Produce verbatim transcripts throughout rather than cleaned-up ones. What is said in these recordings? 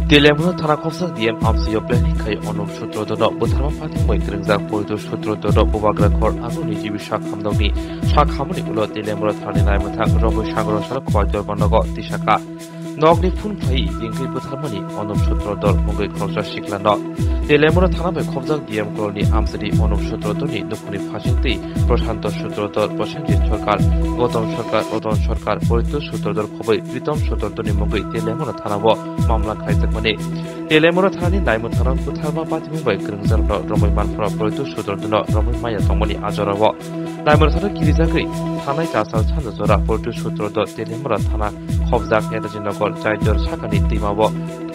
Teliamura thana khopjak D M amchaio planning khai Onop Sutradharno bwtharma patimbai kwrwngjak Poito Sutradharno bubagra khor aguni G B sak hamdokni sak hamani ulo Teliamura thanani naimwthang romwi sagoro salo khowai dorba nogo tisaka. Nokni phun phai ringwi bwtharmani Onop Sutradhar mungwi khoroksa siklano. Teliamura thana bai khopjak D M koloni amchari Onop Sutradharni nukhungni phasingtwi Prashanto Sutradhar, Prosenjit Sarkar, Gotom Sarkar, Roton Sarkar, Poito Sutradhar khobwi Pritom Sutradharni mungwi Teliamura thanao mamla khaijakmani. Teliamura thanani naimwthangrok bwtharma patimung bai kwrwngjarokno romwi manphano Poito Sutradharno romwi maya tongmani ajorao. Naimwthangrok kirijagwi thanai chasal sanja jora Poito Sutradhar Teliamura thana khopjak Netaji Nagar Jaidor sakani twimao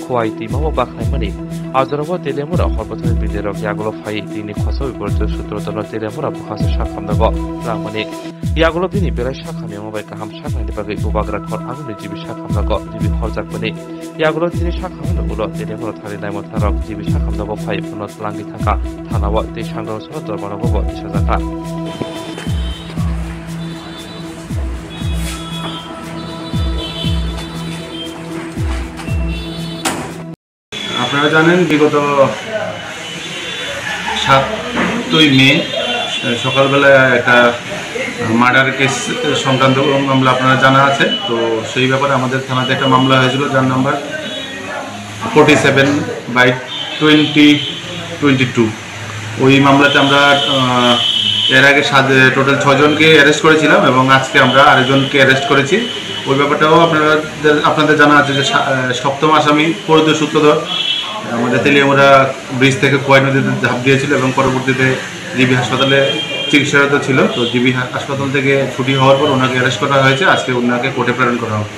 Khowai twimao bakhnaimani. Ajorao Teliamura horbothani bidirok yagulo phai tini khosaui Poito Sutradharno Teliamura bukhasa sak hamnago langmani. Yagulo bini belai sak hamyama bai kaham saknaini bagwi bubagra khor aguni G B sak hamnago ribi horjakmani. Yagulo tini sak hamani ulo Teliamura thani naimwthangrok G B sak hamnago phai phano tlangwi thangkha thanao tei sangrong salo dormanogo bo tisajakha. আপনারা জানেন, বিগত সাতই মে, আহ, সকালবেলা একটা murder case সংক্রান্ত মামলা আপনারা জানা আছে। তো সেই ব্যাপারে আমাদের থানাতে একটা মামলা হয়েছিল, যার number forty seven by twenty twenty two. ওই মামলাতে আমরা, আহ, এর আগে সাত, টোটাল ছজনকে অ্যারেস্ট করেছিলাম এবং আজকে আমরা আরেকজনকে অ্যারেস্ট করেছি। ওই ব্যাপারটাও আপনারা, আপনাদের জানা আছে যে সা-, আহ, সপ্তম আসামি পরিতোষ সূত্রধর আমাদের তেলিয়ামুড়া ব্রিজ থেকে খোয়াই নদীতে ঝাঁপ দিয়েছিল এবং পরবর্তীতে জিবি হাসপাতালে চিকিৎসারত ছিল। তো জিবি হা-, হাসপাতাল থেকে ছুটি হওয়ার পর ওনাকে অ্যারেস্ট করা হয়েছে, আজকে ওনাকে কোর্টে প্রেরণ করা হবে।